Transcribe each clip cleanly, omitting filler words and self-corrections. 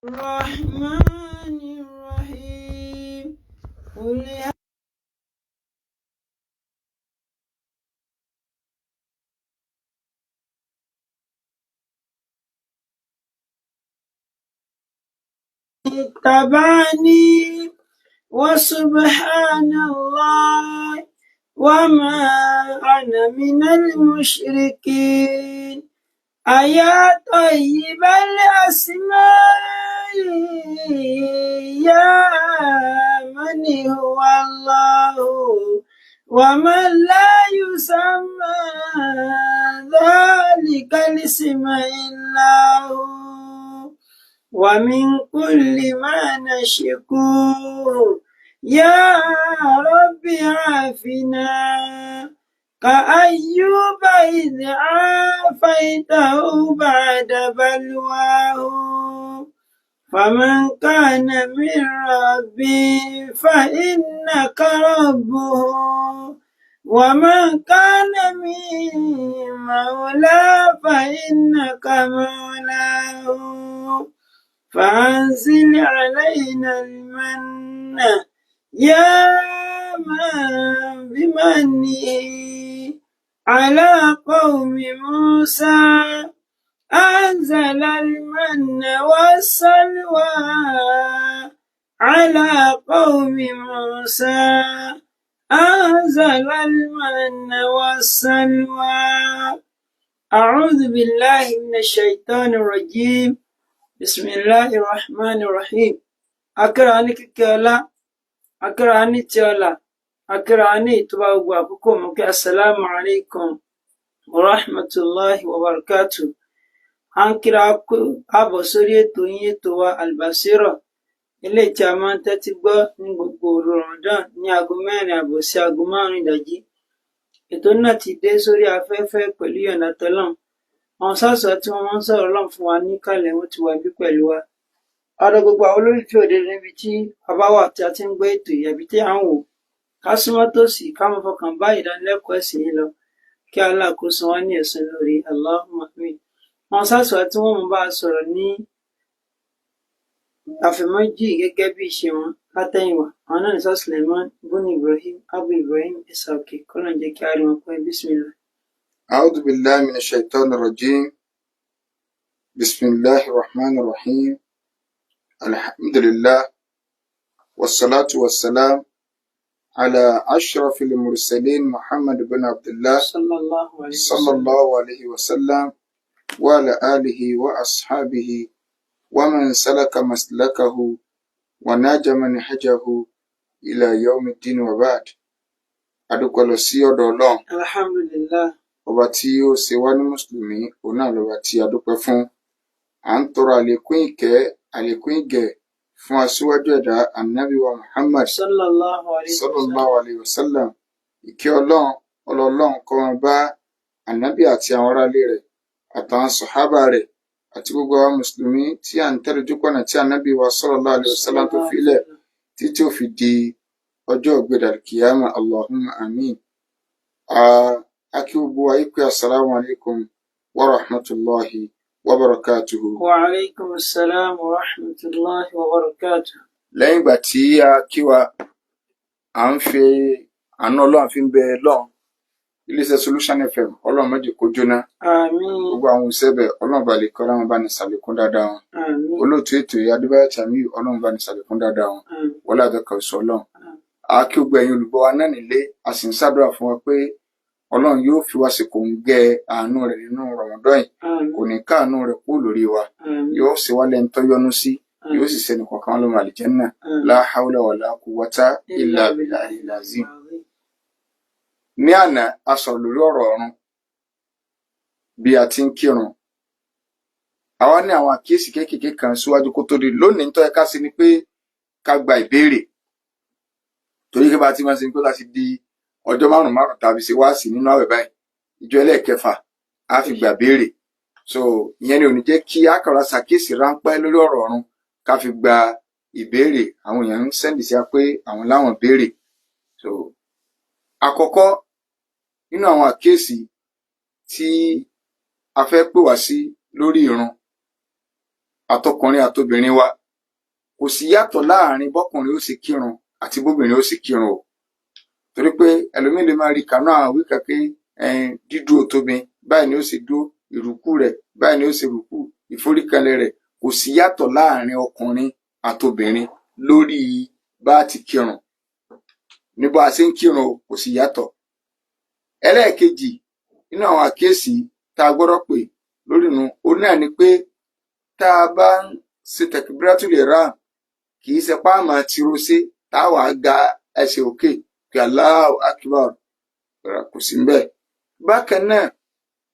الرحمن الرحيم. قل اتبعني وسبحان الله وما أنا من المشركين. أيا طيب الأسماء يا من هو الله ومن لا يسمى ذلك الاسم إلا هو. ومن كل ما نشكوه يا رب عافنا، كأيوب إذ عافيته بعد بلواه. فمن كان من ربي فإنك ربه، ومن كان من مولى فإنك مولاه. فأنزل علينا المن يا من بمنه على قوم موسى أنزل المن والسلوى على قوم موسى أنزل المن والسلوى. أعوذ بالله من الشيطان الرجيم. بسم الله الرحمن الرحيم. Akíra ní kíkẹ́ ọlá, akíra ní tí ọlá, akíra ní ìtúbà gbogbo àkókò mú kí assalamu alaikum wa rahmatulahi wa barakatuh. À ń kíra àbọ̀ sórí ètò yín, ètò wa Albasira, eléyìí tí a máa ń tẹ́tí gbọ́ ní gbogbo òru Ramadan ní aago 4:30 sí aago 5 ìdájí. Ètò náà ti dé sórí afẹ́fẹ́ pẹ̀lú ìyọ̀ǹda tọ́lọ́run. Àwọn sáàsọ tí wọ́n máa ń sọ̀rọ̀ Ọlọ́run fún wa níkàlẹ̀ wọn ti wà bí pẹ̀lú wa. Ọ̀dọ̀ gbogbo àwọn olólùfẹ́ òde níbi tí a bá wà tí a ti ń gbọ́ ètò yìí àbí tí à ń wò, ká súnmọ́ tòsí, ká máa fọkàn bá ìdánilẹ́kọ̀ọ́ ẹ̀sìn yìí lọ, kí Allah kó san wá ní ẹ̀san lórí Allahumma amin. Àwọn sáàsọ tí wọ́n mú bá a sọ̀rọ̀ ní àfẹ̀mọ́jì gẹ́gẹ́ bí ìṣe wọn látẹ̀yìnwá, àwọn náà ní Sir Suleiman Bun Ibrahim Abu Ibrahim Isauke. Kọ́lọ̀ ń jẹ́ kí a rí wọn pẹ́. Bismillah. أعوذ بالله من الشيطان الرجيم. بسم الله الرحمن الرحيم. الحمد لله والصلاة والسلام على أشرف المرسلين محمد بن عبد الله sallallahu alayhi wa صلى sallam. الله عليه وسلم وعلى آله وأصحابه ومن سلك مسلكه وناج منهجه إلى يوم الدين وبعد. Adúpẹ́ lọ sí ọ̀dọ̀ Ọlọ́run, Alhamdulillah. ọba tí ó ṣe wá ní mùsùlùmí, òun náà lọba tí a dúpẹ́ fún. À ń tọrọ àlékún ìkẹ́, àlékún ìgẹ̀ fún aṣíwájú ẹ̀dá Ànábì wa Muhammad sallallahu alayhi wa sallam. sallallahu alayhi wa sallam. Ìkẹ́ Ọlọ́run, ọlọ́ọ̀lọ́run kó máa bá Ànábì àti àwọn aráalé rẹ̀ àtàwọn sàhábà rẹ̀ àti gbogbo àwọn mùsùlùmí tí à ń tẹ̀lé ojúpọ̀nà tí Ànábì wa sallallahu alayhi wa sallam tó Sallallahu fi alayhi lẹ̀ wa sallam. títí ó fi di ọjọ́ ògbédà kìyàmà. Allahumma amin. A kí gbogbo wa yí pé assalamu alaikum wa rahmatulahi wa barakatuhu. Wa alaykum assalam wa rahmatulahi wa barakatuh. Lẹ́yìn ìgbà tí a kí wa, à ń fi àánú Ọlọ́run fi ń bẹ lọ́run iléeṣẹ́ Solution FM. Ọlọ́run má jẹ́ kó jóná. Àmín. Gbogbo àwọn òṣìṣẹ́ bẹ̀, Ọlọ́run bá lè kọ́ láwọn bá ní ṣàlékún dáadáa wọn. Àmín. Olóòtú ètò yìí, Adébáyọ̀ Tàmíyù, Ọlọ́run bá ní ṣàlékún dáadáa wọn. Àmín. Wọlé àjọkọ̀ ìṣọ́ Ọlọ́run. A kí gbogbo ẹ̀yin olùgbọ́ wa náà nílé, a sì ń ṣàdúrà fún wa pé Ọlọ́run yóò fi wá sí kòńgẹ́ àánú rẹ̀ nínú Ramadan yìí. Àmín. Kò ní káàánú rẹ̀ kúrò lórí wa. Àmín. Yóò ṣe wá lẹ́ni tó yọ́nú sí, yóò sì ṣe nìkọ̀ọ̀kan lọ́mọ àlìjẹ́nnà. Àmín. La hawla wala quwwata illa billahil azim. Ní àná, a sọ̀rọ̀ lórí ọ̀rọ̀ ọ̀run bí a ti ń kírun. Àwa ní àwọn àkíyèsí kéékèèké kan síwájú kó tó di lónìí. Tó yẹ ká sí ni pé ká gba ìbéèrè, torí kí bá a ti máa ṣe ni pé láti di ọjọ́ márùn márùn tàbí ṣe wáàsí nínú àwẹ̀ báyìí, ìjọ ẹlẹ́ẹ̀kẹfà á fi gbà béèrè. So ìyẹn ni ò ní jẹ́ kí a kàrà ṣàkíyèsí ráńpẹ́ lórí ọ̀rọ̀ ọ̀run ká fi gba ìbéèrè. Àwọn èèyàn ń send sí wa pé àwọn láwọn béèrè. So àkọ́kọ́ nínú àwọn àkíyèsí tí a fẹ́ pè wá sí lórí ìrun, Àtọkùnrin àtobìnrin wa, kò sí yàtọ̀ láàrin bọ́kùnrin ó sì kírun àti bóbìnrin ó sì kírun o, torí pé ẹlòmíín lè máa rí kànú àwọn àwí kankan, dídúró tóbi báyìí ni ó sì dúró, ìrùkú rẹ̀ báyìí ni ó sì rùkú, ìforíkanlẹ̀ rẹ̀. Kò sí yàtọ̀ láàrin ọkùnrin àtobìnrin lórí bá a ti kírun, ní bá a ṣe ń kírun o, kò sí yàtọ̀. Ẹlẹ́ẹ̀kejì nínú àwọn àkíyèsí tá a gbọ́dọ̀ pè lórí nu òun náà ni pé tá a bá ń ṣe takbiratul ihram, kì í ṣe páàmà tìrọsẹ tá a wàá ga ẹsẹ̀ òkè pé Allahu akbar, kò sí ń bẹ́ẹ̀. Bákan náà,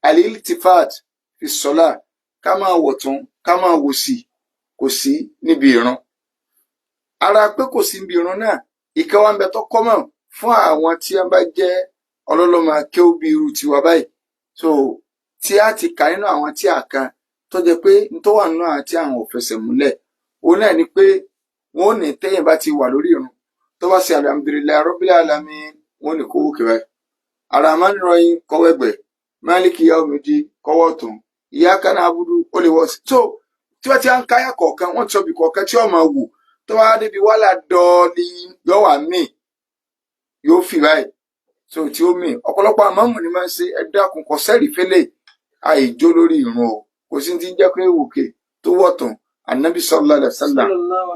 al-iltifat fi sọ́lá, ká máa wọ̀tún ká máa wòsì, kò sí níbi ìrun. Ara pé kò sí níbi ìrun náà, ìkan wá ń bẹ tó kọ́mọ̀ fún àwọn tí wọ́n bá jẹ́ ọlọ́lọ́mọ kéwú bí irú tiwa báyìí, so tí a ti kà nínú àwọn tí a kan tó jẹ́ pé n tó wà nínú àwọn tí àwọn ò fẹsẹ̀ múlẹ̀, òun náà ni pé wọn ò ní tẹ́yìn bá ti wà lórí ìrun, tó bá ṣe alhamdulillahi rabbil alamin, wọn ò ní kó wókè báyìí, arahman rahim kọ́wẹ́gbẹ̀, maliki yaumidi kọ́wọ́ ọ̀tún, iyyaka na'budu ó lè wọ́ sí. So tí wọ́n ti ń káyà kọ̀ọ̀kan, wọ́n ti sọ bí kọ̀ọ̀kan tí wọ́n máa wò, tó bá débi wàhálà dọ́ọ̀lì yóò wà míì yóò fi báyìí, so tí ó mì. Ọ̀pọ̀lọpọ̀ àmọ́mù ni máa ń ṣe. Ẹ dákun, kò sẹ́rìí fẹ́lẹ̀ àìjó lórí ìrun o. Kò sí ti ń jẹ́ pé wòkè tó wọ̀tún. Anabi sallallahu alaihi wasallam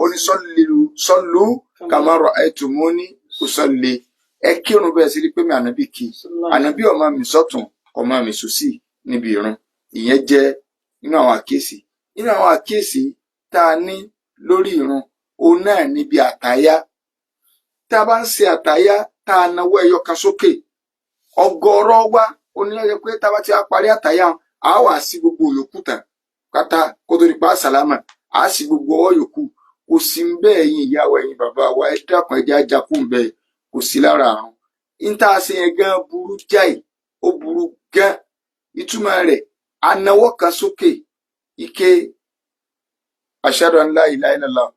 ó ní sallu kama ra'aytumuni usalli, ẹ kírun bẹ́ẹ̀ sí rí pé mi ànábì kì í. Ànábì ọmọ mi sọ́tún, ọmọ mi sòsì níbi ìrun. Ìyẹn jẹ́ nínú àwọn àkíyèsí. Nínú àwọn àkíyèsí tá a ní lórí ìrun, òun náà níbi àtàyà. Tá a bá ń ṣe àtàyà, tá a nawọ́ ẹyọ kan sókè, ọ̀gọ̀rọ̀ wa onílẹ̀ pé tá a bá ti wá parí àtàyà, a wà sí gbogbo yòókù tán kátá kó tó di pa sálámà, a sì gbogbo ọwọ́ yòókù. Kò sí ń bẹ́ẹ̀. Ẹ̀yin ìyá wa, ẹ̀yin bàbá wa, ẹ dákun, ẹ jẹ́ ajakú ń bẹ́ẹ̀. Kò sí lára àrùn níta ṣe yẹn gan burú jáì, ó burú gan. Ìtumọ̀ rẹ̀, anáwọ́ kan sókè ike ashhadu an la ilaha illallah,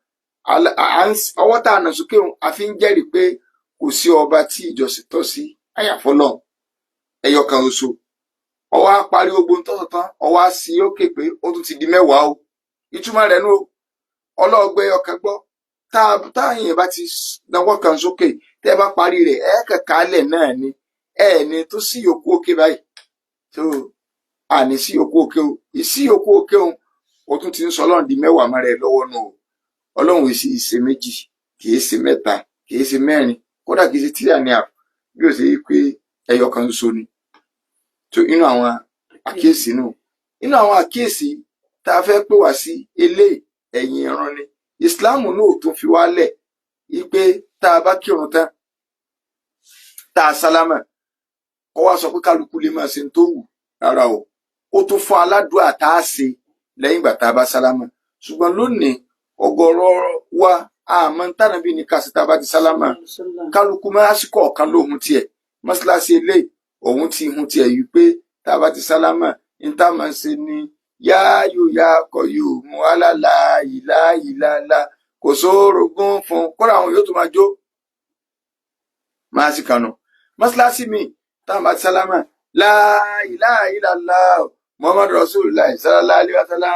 ọwọ́ tá a nà sókè òun, a fi ń jẹ́rìí pé kò sí ọba tí ìjọsìn tọ́ sí àyàfọ́ náà, ẹyọ kan ṣoṣo. Ọwọ́ á parí ogun tọ́tọ̀ tán, ọwọ́ á sí òkè pé ó tún ti di 10 o. Ìtumọ̀ rẹ̀ nù o, ọlọ́ọ̀gbẹ́ ọkàn gbọ́. Tá táyìn bá ti náwó kan sókè, tẹ́ ẹ bá parí rẹ̀, ẹ kẹ̀kẹ́ alẹ̀ náà ni ẹ ní tó sí yòókù òkè báyìí tó àní sí yòókù òkè o. Ìsí yòókù òkè o, ó tún ti ń sọ ọlọ́run di 10 mọ́ rẹ̀ lọ́wọ́ nù o. Ọlọ́run èsì ìṣe méjì, kì í ṣe mẹ́ta, kì í ṣe mẹ́rin, kódà kì í ṣe tíríà ní àpò bí ó ṣe yí pé ẹyọ kan ṣoṣo ni. Tó inú àwọn àkíyèsí nù. Inú àwọn àkíyèsí tá a fẹ́ pè wá sí eléyìí, ẹ̀yìn ìran ni ìsìláàmù náà ò tún fi wá lẹ̀ wípé tá a bá kírun tán, tá a sálámà, kó wá sọ pé kálukú lè máa ṣe tó wù. Rárá o, ó tún fún aládùúà tá a ṣe lẹ́yìn ìgbà tá a bá sálámà. Ṣùgbọ́n lónìí, ọ̀gọ̀rọ̀ wa àmọ́ tánàbí ní ká ṣe tá a bá ti sálámà. Kálukú mọ́ṣáláṣí kọ̀ọ̀kan lóhun tiẹ̀. Mọ́ṣáláṣí eléyìí, òun ti hun tiẹ̀ yìí pé tá a bá ti sálámà, ní tá a máa ṣe ni yááyò yá kọ yóò mú alálà ìlà ìlàlà, kò sóorogún fún. Kódà àwọn yóò tún máa jó máa sì kànú. Mọ́ṣáláṣí mi, táwọn bá ti sálámà, la ilaha illallah muhammadu rasulullah sallallahu alaihi wasallam,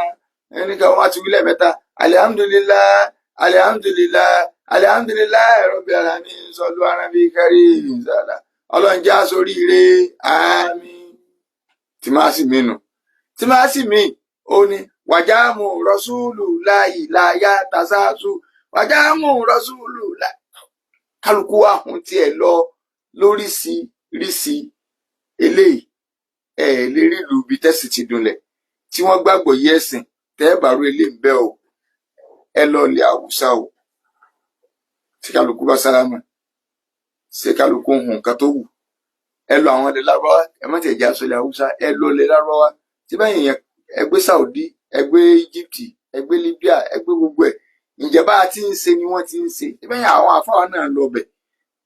ẹnìkan wọn ti wílẹ̀ mẹ́ta, alihamudulillah alihamudulillah alihamudulillah rabbil alamin, sọlú arábí kárí ìsàlá, ọlọ́run já sórí ire, àmín. Tí máa sì mí nù, tí máa sì mí ó ní wàjáàmù rọ́súlù láàyè láyà tàṣàṣù, wàjáàmù rọ́súlù láì. Kálukú wa hun tiẹ̀ lọ lóríṣiríṣi. Eléyìí ẹ lè rí ìlú ibi tẹ́sí ti dunlẹ̀ tí wọ́n gbàgbọ́ yí ẹ̀sìn tẹ́ ẹ bá rú eléyìí ń bẹ́ o. Ẹ lọ ilẹ̀ Haúsá o. Tí kálukú bá sálámà, ṣé kálukú ń hun nǹkan tó wù? Ẹ lọ àwọn ilẹ̀ Lárúbáwá, ẹ má tiẹ̀ já sọ ilẹ̀ Haúsá, ẹ lọ ilẹ̀ Lárúbáwá tí báyìí yẹn, ẹ gbé Saudi, ẹ gbé Egypt, ẹ gbé Libya, ẹ gbé gbogbo ẹ. Ǹjẹ́ bá a ti ń ṣe ni wọ́n ti ń ṣe tí báyìí àwọn àfáà náà lọ bẹ̀?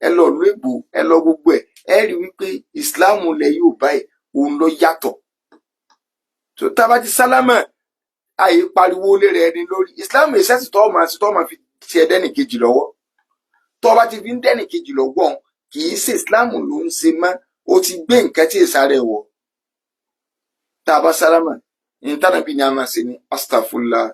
Ẹ lọ ìlú èbó, ẹ lọ gbogbo ẹ, ẹ rí wípé ìsìláàmù ilẹ̀ yóò báyìí òun ló yàtọ̀. Tó tá a bá ti sálámà, àyè pariwo lé rẹ ẹni lórí. Ìsìláàmù ìṣẹ́sì tó máa ṣe tó máa fi tiẹ̀ dẹ́nì kejì lọ́wọ́, tó bá ti fi ń dẹ́nì kejì lọ́wọ́, kì í ṣe ìsìláàmù ló ń ṣe mọ́, ó ti gbé nǹkan tí èsà rẹ̀ wọ̀. Tá a bá sálámà, ìtànàbí ni a máa ṣe ní astagfirullah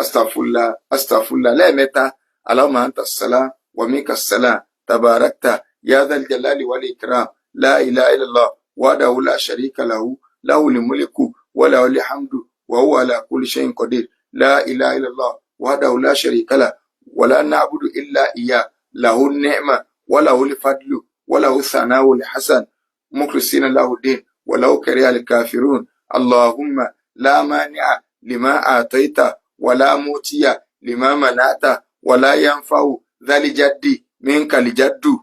Astaghfirullah, astaghfirullah lẹ́ẹ̀mẹ́ta. Allahumma anta salam wa minka salam, tabarakta ya dhal jalali wal ikram, la ilaha illallah wahdahu la sharika lahu, lahul mulku wa lahul hamdu wa huwa ala kulli shay'in qadir, la ilaha illallah wahdahu la sharika lahu, wa la na'budu illa iyyah, lahu ni'ma wa lahul fadlu wa lahu thana'ul hasan, mukhlisina lahu din walau kariha al-kafirun, allahumma la mani'a lima a'tayta wa la mutiya lima mana'ta wa la yanfa'u dhal jaddi minkal jaddu.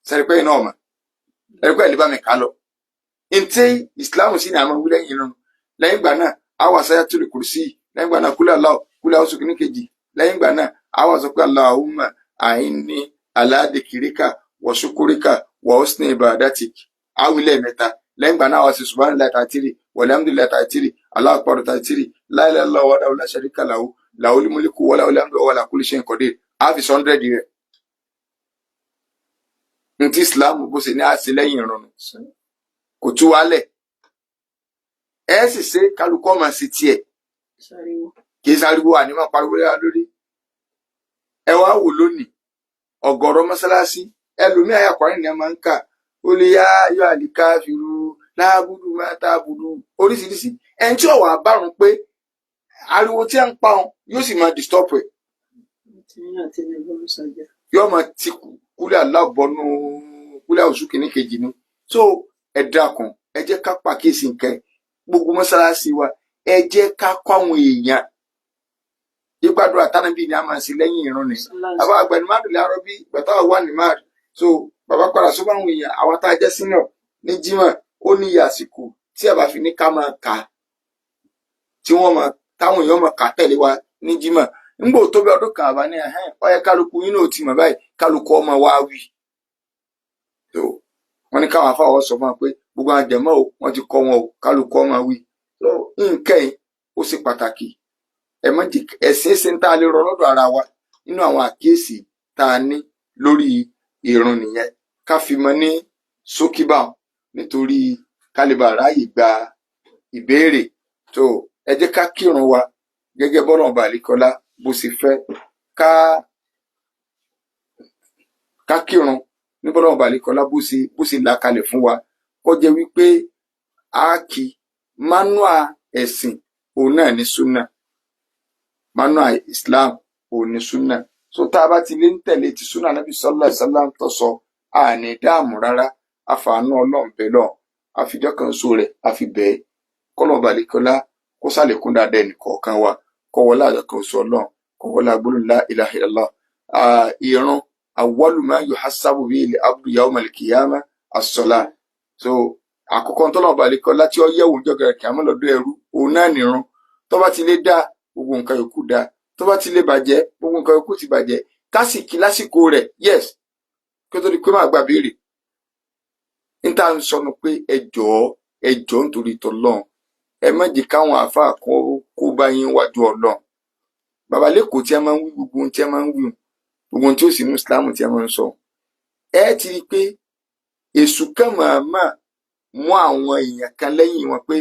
Sẹ́rí pé iná ọ̀mà ẹ̀rí pé ẹ̀ lè bá mi kà á lọ. Ntí ìsìláàmù sí ni àmọ́ wí lẹ́yìn irun. Lẹ́yìn ìgbà náà, àwa sáyàtul kùrùsí. Lẹ́yìn ìgbà náà, kúlẹ̀ aláwọ̀ kúlẹ̀ àwọn sókè ní kejì. Lẹ́yìn ìgbà náà, àwa sọ pé Allahumma a'inni ala dhikrika wa shukrika wa husni ibadatik. Àwí lẹ́ẹ̀mẹ́ta. Lẹ́yìn ìgbà náà, àwa sì subhanallahi 33, walhamdulillahi 33, Allahu akbar 33, la ilaha illallah wahdahu la sharika lahu, lahul mulku wa lahul hamdu wa huwa ala kulli shay'in qadir. Àfi 100 rẹ̀. Ntí ìsìláàmù bó ṣe ní àṣẹ lẹ́yìn irun nù. Kò tú wálẹ̀. Ẹ sì ṣe kálukú ọmọ sí tiẹ̀. Kì í sáriwo, àní máa pariwo léra lórí. Ẹ wá wò lónìí, ọ̀gọ̀rọ̀ mọ́sálásí, ẹlòmíì àyàkọ́rin ni a máa ń kà. Ó lè yá yọ àlìká fìrú láàbùdù máa tá àbùdù oríṣiríṣi. Ẹni tí ọ̀wà bárun pé ariwo tí ẹ ń pa òun yóò sì máa disturb ẹ̀. Yóò máa ti kúlẹ̀ aláàbọ̀nù kúlẹ̀ oṣù kìíní kejì ni. So ẹ dákun, ẹ jẹ́ ká pàkíyèsí nǹkan gbogbo mọ́sálásí wa. Ẹ jẹ́ ká kọ́ àwọn èèyàn ìgbàdúrà tánàbí ni a máa ṣe lẹ́yìn ìrun ni. Bàbá àgbẹ̀ni má dùn lárọ́ bí gbàtà wà ní máa. So bàbá padà sọ fáwọn èèyàn, àwọn tá a jẹ́ senior ní jimá, ó ní iye àsìkò tí a bá fi ní ká máa kà tí wọ́n máa táwọn èèyàn máa kà tẹ̀lé wa ní jimá. Ńgbò tó bí ọdún kan àbá ní ẹhẹn, ó yẹ kálukú yín náà ti mọ̀ báyìí, kálukú ọmọ wa wí. So wọ́n ní káwọn afáwọ sọ fún wa pé gbogbo àwọn jẹmọ o, wọ́n ti kọ́ wọn o, kálukú ọmọ wí. So nǹkan yìí ó ṣe pàtàkì. Ẹ má jẹ́ ẹ̀sìn ṣe ń tá a lè rọ lọ́dọ̀ ara wa. Nínú àwọn àkíyèsí tá a ní lórí ìrun nìyẹn. Ká fi mọ ní ṣókí báwọn nítorí kálíbà ráàyè gba ìbéèrè. Tó ẹ jẹ́ ká kírun wa gẹ́gẹ́ bọ́lá ọba àlíkọlá bó ṣe fẹ́ ká kírun ní bọ́lá ọba àlíkọlá bó ṣe là kalẹ̀ fún wa, kó jẹ́ wípé a kì manua ẹ̀sìn òun náà ní súnà, manua Islam òun ní súnà. So tá a bá ti lè ń tẹ̀lé ti súnà Nábì sallallahu alaihi wasallam tó sọ, àní dáàmú rárá. Àfààní Ọlọ́run bẹ́ẹ̀ lọ, àfijọ́ kan so rẹ̀ àfi bẹ́ẹ̀ kọ́lọ̀ ọba àlíkọlá kó sàlékún dáadáa ẹnì kọ̀ọ̀kan wa, kọ́wọ́lá àjọkàn oṣù Ọlọ́run, kọ́wọ́lá gbólóhùn la ilaha illallah. Ìrun awwalu ma yuhasabu bihi al-abdu yawma al-qiyamah as-salah. So àkọ́kọ́ tọ́lọ̀ ọba àlíkọlá tí ó yẹ̀wò níjọ́ gẹ̀rẹ̀ kí á mọ́ lọ́dọ̀ ẹrú òun náà nìrun. Tó bá ti lè dá, gbogbo nǹkan yòókù dá. Tó bá ti lè bàjẹ́, gbogbo nǹkan yòókù ti bàjẹ́. Kásìkí lásìkò rẹ̀, yes, kí ó tó di pé máa gbà béèrè níta ń sọnù pé ẹ jọ̀ọ́, ẹ jọ̀ọ́, nítorí tọlọ́run, ẹ má jẹ́ káwọn àáfàá kan kó bá yín wájú Ọlọ́run. Bàbá lẹ́kọ̀ọ́ tí a máa ń wí gbogbo ohun tí a máa ń wí, gbogbo ohun tí ó sì ní Islam tí a máa ń sọ, ẹ ti rí i pé èṣù kan màmá mú àwọn èèyàn kan lẹ́yìn wọn pé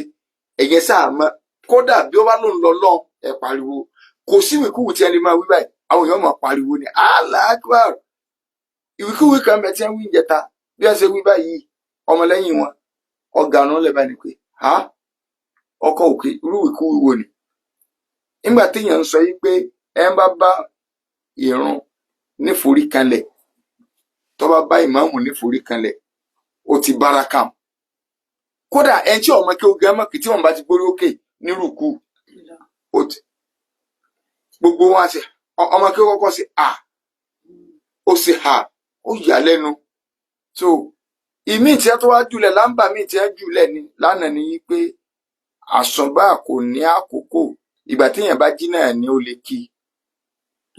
ẹ̀yẹ sáà mọ́. Kódà bí ó bá lóun lọ lọ́n, ẹ pariwo, kò sí ìwìkúwì tí ẹni máa wí báyìí, àwọn èèyàn máa pariwo ní Allah Akbar. Ìwìkúwì kan bẹ tí wọ́n wí ìjẹta, bí wọ́n ṣe wí báyìí, ọmọlẹ́yìn wọn ọ̀gá ọ̀nà lẹ̀ báyìí pé ha ọkọ̀ òkè, irú ìwìkúwì wo ni nígbà téèyàn ń sọ yìí pé ẹ ń bá bá ìrun níforí kanlẹ̀, tó bá bá ìmáàmù níforí kanlẹ̀, ó ti bára kàm. Kódà ẹni tí ọmọ kí ó gẹ́ mọ̀ kí tí wọ́n bá ti gbórí òkè nírùkú, ó ti gbogbo wọn àti ọmọ kí ó kọ́kọ́ sí à ó sì hà ó yà lẹ́nu. So ìmí tí ẹ tó wá jùlẹ̀ lámbà míì tí ẹ jùlẹ̀ ní lánàá ni pé àsùnbà kò ní àkókò, ìgbà téèyàn bá jí náà ni ó lè kí.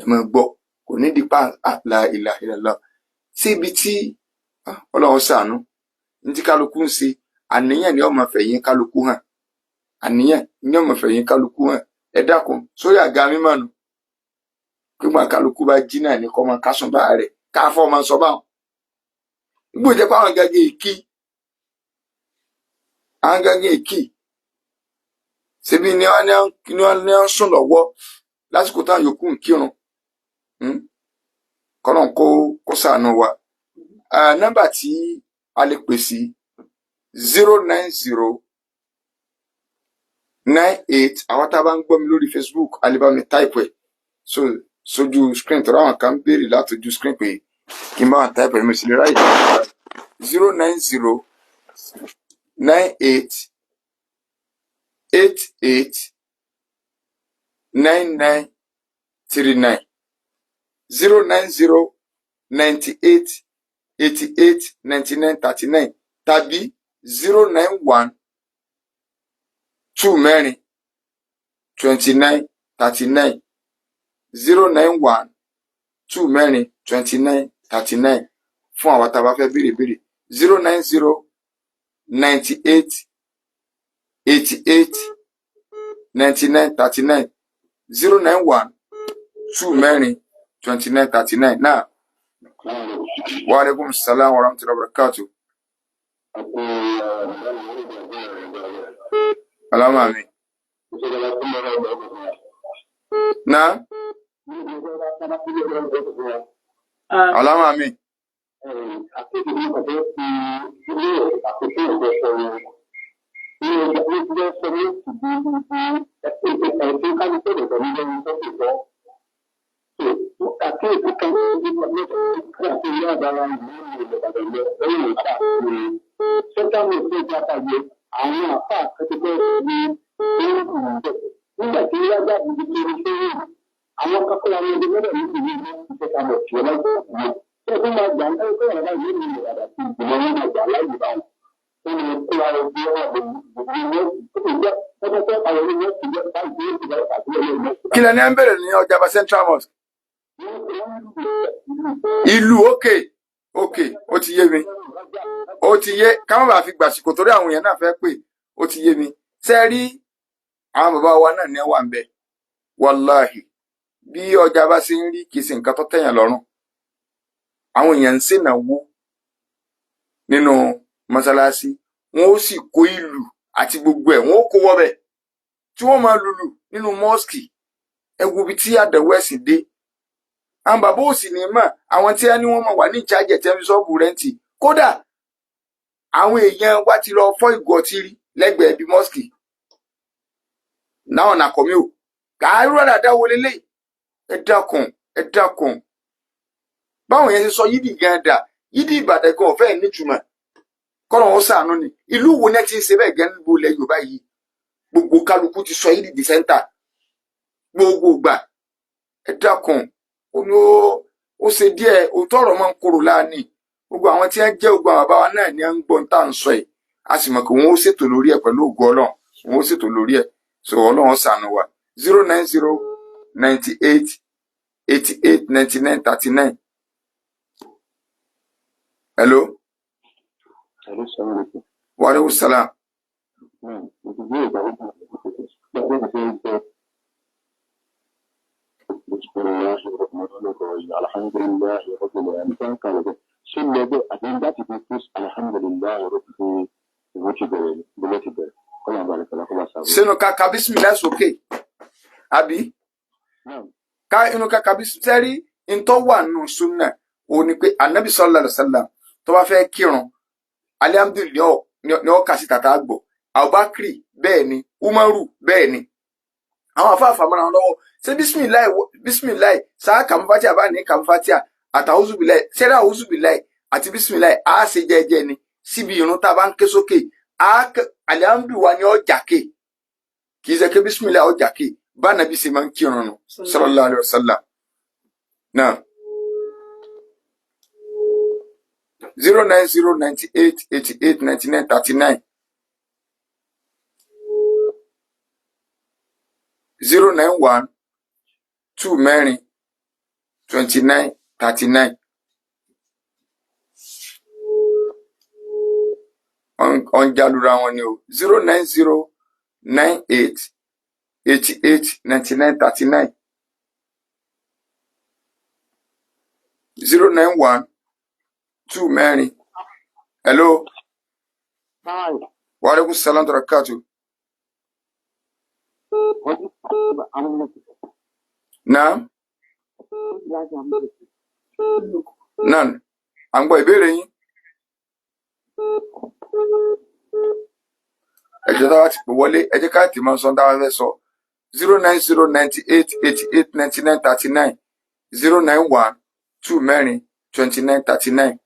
Ẹ máa gbọ́, kò ní dípa la ilaha illallah síbi tí Ọlọ́run ṣàánú ní tí kálukú ń ṣe. Àníyàn ni ọmọ fẹ̀yìn kálukú hàn, àníyàn ni ọmọ fẹ̀yìn kálukú hàn. Ẹ dákun, sórí àga mímọ́ nu pípa kálukú bá jí náà ní kọ́ máa kásùn bá rẹ̀ káfọ́ máa sọ báwọn. Gbogbo jẹ́ pé àwọn gẹ́gẹ́ èkì, àwọn gẹ́gẹ́ èkì síbi ni wọ́n ní wọ́n sùn lọ́wọ́. Lásìkò táwọn yòókù ń kírun, kọ́nà kó ṣàánú wa. Nọ́mbà tí a lè pè sí 09098. Àwọn tá a bá ń gbọ́ mi lórí Facebook, a lè bá mi type ẹ̀ so sójú screen, tọ́ra àwọn kan ń béèrè látọjú screen pé kí n bá wọn type ẹ̀, mi sì lè ráyè. 09098889939, 09098889939, tàbí 091442939, 091442939 fún àwọn tá a bá fẹ́ béèrè béèrè. 09098889939, 091442939 náà. Wa alaikum salam wa rahmatullahi wa barakatuh. Alama mi. Na alama mi. Kí lẹni ẹ ń bèrè ní Ọjà'ba Central Mosque? Ìlú òkè òkè, ó ti yé mi, ó ti yé. Ká má bàa fi gbàsìkò torí àwọn èèyàn náà fẹ́ pè. Ó ti yé mi. Ṣe rí àwọn bàbá wa náà ní wà ń bẹ. Wàláhì, bí ọjà bá ṣe ń rí, kì í ṣe nǹkan tó tẹ̀yàn lọ́rùn. Àwọn èèyàn ń ṣènáwó nínú mọ́sálásí, wọn ó sì kó ìlù àti gbogbo ẹ̀, wọn ó kó wọ́bẹ̀ tí wọ́n máa lùlù nínú mọ́ọ̀sì. Ẹ wo ibi tí àdẹ̀wò ẹ̀sìn dé. Àwọn bàbá òsì ní mọ̀, àwọn tí wọ́n ní wọ́n máa wà ní ìjájẹ̀ tí wọ́n fi ṣọ́ọ̀bù rẹ́ǹtì. Kódà àwọn èèyàn wa ti lọ fọ́ ìgò ọtí rí lẹ́gbẹ̀ẹ́ bí mọ́ọ̀sì náà nàkọ́mí ò kàárọ̀ dáadáa wọlé lé. Ẹ dákun, ẹ dákun. Báwọn yẹn ṣe sọ yídì gan dà, yídì Ìbàdàn gan ọ̀fẹ́ nítumọ̀, kọ́nà wọn ṣàánú ni. Ìlú wo náà ti ń ṣe bẹ́ẹ̀ gan níbo ilẹ̀ Yorùbá yìí? Gbogbo kálukú ti sọ yídì di sẹ́ńtà gbogbo gbà. Ẹ dákun, ó ní ó ṣe díẹ̀, òótọ́ ọ̀rọ̀ máa ń korò láàánì. Gbogbo àwọn tí wọ́n jẹ́ gbogbo àwọn bàbá wa náà ni à ń gbọ́n tá à ń sọ yìí, a sì mọ̀ pé wọ́n ó ṣètò lórí ẹ̀ pẹ̀lú ògo Ọlọ́run. Wọ́n ó ṣètò lórí ẹ̀, so Ọlọ́run ṣàánú wa. 09098889939. Hello. Wa aleykum salaam. Sínú kaka bísímìlá sókè, àbí ká inú kaka bísímìlá ntọ́ wà nù súnà, ó ní pé anabi sallallahu alaihi wasallam tó bá fẹ́ kírun, alihamudulilayi ni ó kà sí tàtà gbọ́. Abubakar bẹ́ẹ̀ ni, Umaru bẹ́ẹ̀ ni, àwọn afáàfà mọ́ra wọn lọ́wọ́. Ṣé bísímìláì, bísímìláì sáà kàmúfàtíà bá ní kàmúfàtíà àtàwùzùbìláì, sẹ́rẹ́ àwùzùbìláì àti bísímìláì á ṣe jẹ́jẹ́ ni síbi irun tá a bá ń ké sókè. Alihamudu wa ni ó jàké, kì í ṣe ké bísímìláì ó jàké. Bá nàbí ṣe máa ń kírun nù sallallahu alaihi wasallam náà. 09098889939, 091442939. Ọ̀n jalura wọn ni o. 09098889939, 09124. Hello. Wa aleykum salaam wa barakatu. Náà náà, à ń gbọ́ ìbéèrè yín. Ẹ jọ̀ọ́, tá a bá ti pè wọlé, ẹ jẹ́ ká tètè máa sọ ohun tá a bá fẹ́ sọ. 09098889939, 091442939.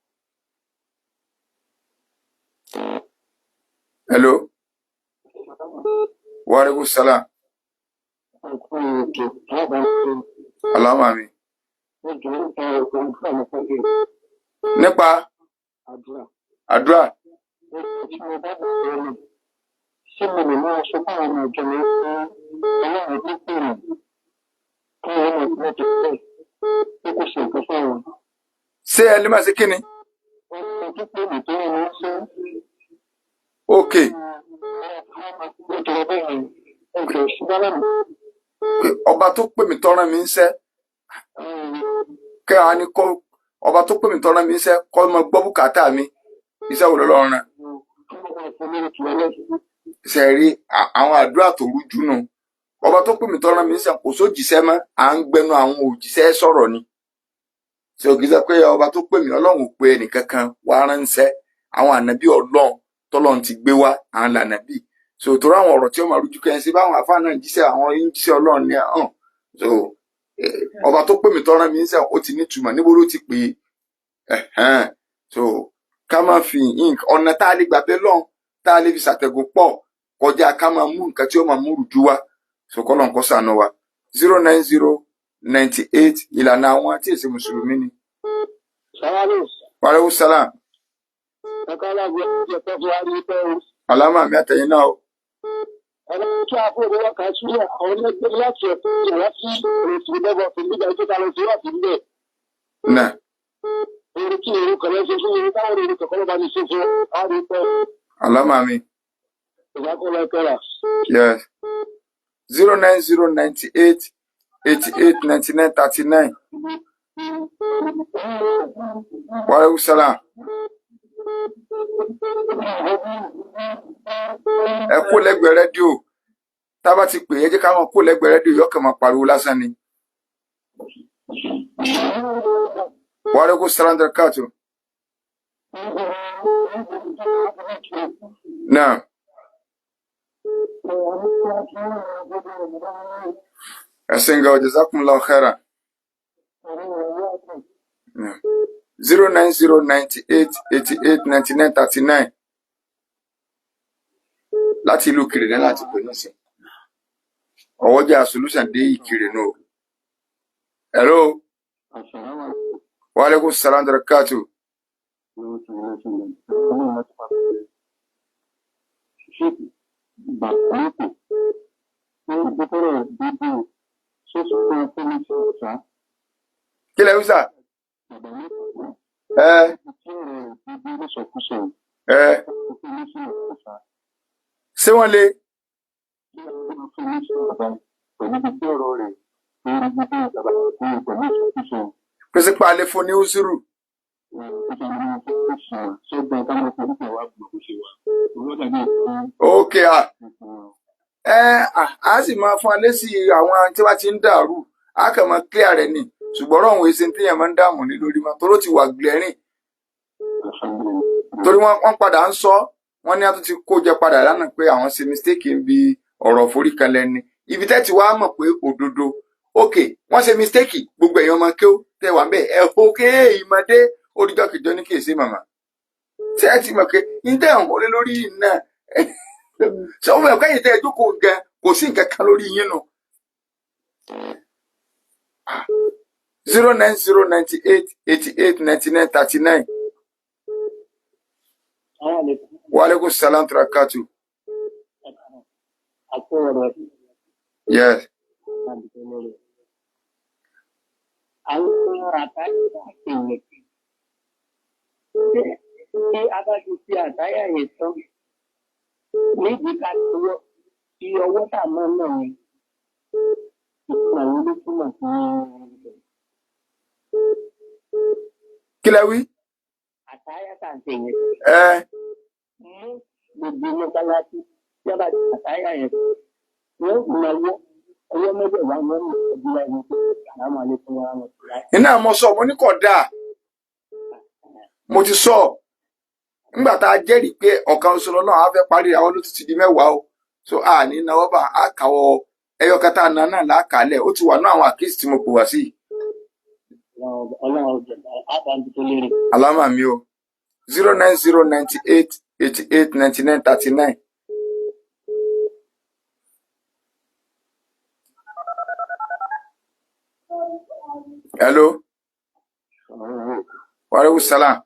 Hello. Wa alaikum salam. Allahumma amin. Nípa àdúrà. Ṣé mo lè máa sọ fún àwọn ọmọ ìjọ mi pé Ọlọ́run tó pè mí kí wọ́n mọ̀ tí wọ́n ti pẹ́ pé kò ṣe nǹkan fún àwọn. Ṣé ẹ lè máa ṣe kíni? Ọlọ́run tó pè mí tó rán mi ṣe Ok. nítorí bẹ́ẹ̀ ni ẹjọ́ ṣùgbọ́n láàmú. Pé ọba tó pè mí tọ́rán mi ń ṣẹ́, kẹ́ a ní kọ́ ọba tó pè mí tọ́rán mi ń ṣẹ́ kọ́ mọ gbọ́ bùkátà mi, iṣẹ́ wo lọ́lọ́run rán? Ṣe rí àwọn àdúrà tó rújú nù. Ọba tó pè mí tọ́rán mi ń ṣẹ́, kò sójìṣẹ́ mọ́, à ń gbẹnu àwọn òjíṣẹ́ sọ̀rọ̀ ni. Ṣe òkè sọ pé ọba tó pè mí, Ọlọ́run ò pe ẹnìkankan wá ránṣẹ́. Àwọn ànábì Ọlọ́run tọ́lọ́run ti gbé wá, àwọn lànàbì. So torí àwọn ọ̀rọ̀ tí ó máa rújú kẹ́hìn sí báwọn àfáà náà jíṣẹ́, àwọn yìí ń jíṣẹ́ Ọlọ́run ni hàn. So ọba tó pè mí tọ́rán mi ń ṣẹ́, ó ti nítumọ̀, níbo ló ti pè é? Ẹ̀hẹ́n. So ká má fi ink ọ̀nà tá a lè gbà bẹ́ẹ̀ lọ́hùn tá a lè fi ṣàtẹ̀gùn pọ̀ kọjá ká máa mú nǹkan tí ó máa mú rújú wá. So kọ́lọ́n kó ṣàánú wa. 09098, ìlànà àwọn tí èsì mùsùlùmí ni. Wa alaikum salam. Àlámà mi àtẹ̀yìn náà o. Ọlọ́run tí a fún òun wákàtí sílẹ̀ àwọn ẹgbẹ́ láti ẹ̀kọ́ ìyàrá sí ètò ìdọ́gba fún gbígbà ìjọba lọ sí wà sí níbẹ̀. Nà. Orí kí ni orúkọ lẹ́sẹ̀ fún mi táwọn orúkọ kọ́ ló bá mi ṣe fún àárín pẹ́. Àlámà mi. Ìgbàkúnlẹ̀ kẹ́ra. Yes. 09098889939. Wa alaikum salam. Ẹ kó lẹ́gbẹ̀ẹ́ rédíò. Tá a bá ti pè é, ẹ jẹ́ ká máa kó lẹ́gbẹ̀ẹ́ rédíò, yọkàn máa pariwo lásán ni. Wa alaikum salam barakatuh. Náà. Ẹ̀sìn ga, jazakumullahu khairan. 09098889939 láti ìlú Ìkirè náà láti pè náà sí. Ọwọ́jà solution dé Ìkirè náà. Hello. Wa alaikum salam barakatuh. Kí lẹ wí sà? Ẹ ẹ ṣé wọ́n lè pèsè paálí fún ní Úsírù? Ok, ẹ á sì máa fún alẹ́ sí àwọn tí wọ́n ti ń dàrú, á kàn máa clear rẹ̀ ni, ṣùgbọ́n ọ̀rọ̀ òun èsì téèyàn máa ń dààmú ní lórí mọ́ toró ti wà glaring, torí wọ́n padà ń sọ, wọ́n ní a tún ti kó jẹ padà lánàá pé àwọn ṣe mistake ń bi ọ̀rọ̀ foríkanlẹ̀ ni. Ibi tẹ́ ti wá mọ̀ pé òdodo, ok, wọ́n ṣe mistake, gbogbo èèyàn máa kéw tẹ́ wà ń bẹ̀ ẹ̀ ok, ìmọ̀dé olùjọ́ kìjọ ní kìí ṣe màmá tí ẹ ti mọ̀ pé ní tẹ́ ń wọlé lórí yìí náà ṣé wọ́n fẹ́ kẹ́yìn tẹ́ ẹ jókòó gan kò sí nǹkan kan lórí yín nù. 09098889939. Wa alaikum salam tarakatu. Yes. Àwọn àtàyà ìpìlẹ̀ tí a bá ti fi àtàyà yẹn tán níbi ká tọwọ́ tí ọwọ́ tà mọ́ náà ni ìtumọ̀ wo ló túmọ̀ sí? Kí lẹ wí? Àtàyà tà ń ṣe yẹn Ẹ mú gbogbo mọ́sálásí tí a bá ti àtàyà yẹn wọ́n náwó. Ọwọ́ mẹ́jẹ̀ẹ̀wá ni wọ́n mú ìdílé ẹni pé àlámọ̀ alẹ́kùn wa wọn ti láì. Iná mo sọ, mo ní kò dáa. Mo ti sọ nígbà tá a jẹ́rìí pé ọ̀kan oṣù lọ́nà á fẹ́ parí àwọn ló ti di 10 o. So a ní náwó bá a kàwọ́ ẹyọ kẹta náà náà làákàlẹ̀ ó ti wà ní àwọn àkíyèsí tí mo pè wá sí. Ọlọ́run ọjọ́ àbájú tó lérè. Alámà mi o, 09098889939. Hello, wa alaikum salam.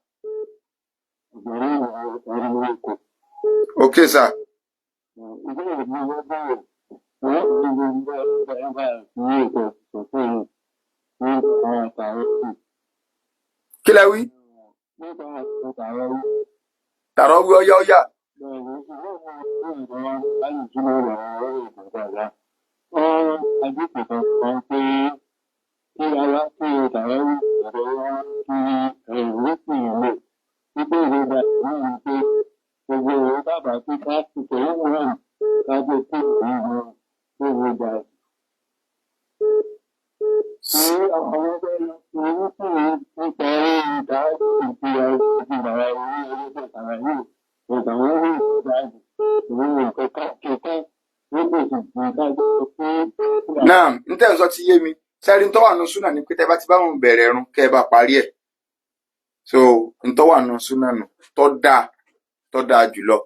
Okay sir. Kí lẹ wí? Tààrọ̀ wí ọyá ọyá. Naam, n tẹ́ ń sọ ti yé mi. Sẹ́rí ń tọ́wà nù súnà ni pé tẹ́ bá ti bá wọn bẹ̀rẹ̀ ẹ̀rùn kẹ́ ẹ bá parí ẹ̀. So ń tọ́wà nù súnà nù tọ́ dáa tọ́ dáa jùlọ.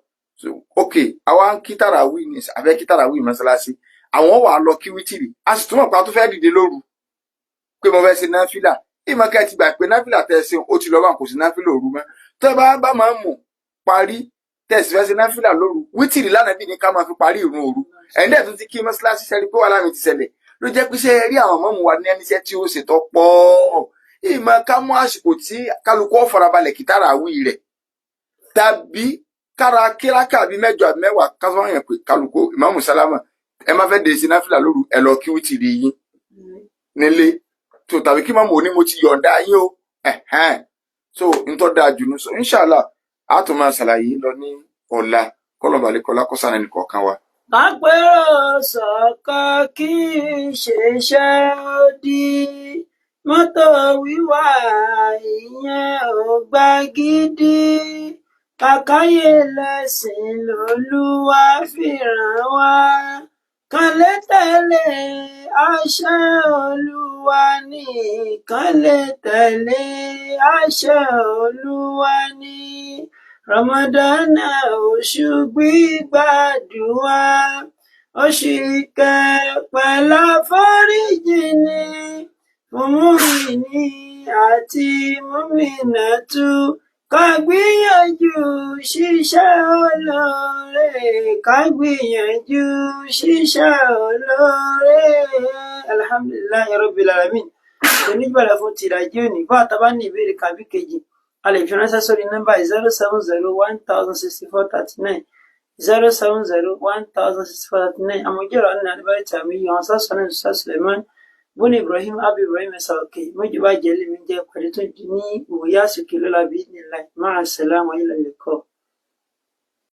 So ok, àwa ń kí tàràwí ní àfẹ́ kí tàràwí mọ́sálásí. Àwọn wà á lọ kí wítìrì. A sì túmọ̀ pa tó fẹ́ dìde lóru pé mo fẹ́ ṣe náfìlà. Ìmọ̀ kẹ́ ẹ ti gbà pé náfìlà tẹ́ ẹ ṣe ó ti lọ bá kò sí náfìlà òru mọ́. Tẹ́ bá bá máa ń mú parí tẹ́ ẹ sì fẹ́ ṣe náfìlà lóru. Wítìrì lánàá bí ní ká máa fi parí ìrun òru. Ẹ̀yin dẹ̀ tún ti kí mọ́sálásí sẹ́rí pé wàhálà mi ti ṣẹlẹ̀ ló jẹ́ pé ṣé ẹ rí àwọn mọ́mú wa ní ẹniṣẹ́ tí ó ṣètò pọ̀ ìmọ̀ ká mú àsìkò tí kálukú ó farabalẹ̀ kí tàràwí rẹ̀ tàbí kára kíráka bíi 8 àbí 10 kásán yẹn pé kálukú ìmáàmù sálámà ẹ má fẹ́ dèsí náfìlà lóru ẹ lọ kí wítìrì yín nílé tó tàbí kí mọ́mú òní mo ti yọ̀ǹda yín o ẹ̀hẹ́n. So ntọ́ dáa jù nù so inṣàlá a tún máa ṣàlàyé lọ ní ọ̀la kọ́lọ̀bàlẹ̀kọ́lá kọ́sàn ẹnì kọ̀ọ̀kan wa. Kápẹ́rọ sọ̀kan kì í ṣeṣẹ́ òdì, mọ́tò wíwà ìyẹn ò gbà gidi. Kàkáyé lẹ́sìn lolúwa fi rán wa, kán lè tẹ̀lé àṣẹ Olúwa ní, kán lè tẹ̀lé àṣẹ Olúwa ní. Ramadana oṣù gbígbàdúrà, oṣù ìkẹ́ pẹ̀lú àforíjì ni fún mùmíní àti mùmínàtù. Ká gbìyànjú ṣiṣẹ́ olóore, ká gbìyànjú ṣiṣẹ́ olóore. Alhamdulillahi rabbil alamin. Onígbàlà fún tìrajì òní bá a ta bá ní ìbéèrè kàbí kejì, a lè fi ránṣẹ́ sórí nọ́mbà 070106439, 070106439. Àmójúrò ọ̀nà àdébáyé tàbí yọ̀hán sásánà ṣá Suleiman bóni Ibrahim Abi Ibrahim ẹ̀sà òkè mójúbà jẹ́ lèmi jẹ́ pẹ̀lú tó di ní ìwòye àsìkò lọ́la bíi nílá máa ṣẹlẹ̀ àwọn ilẹ̀ lẹ́kọ̀ọ́.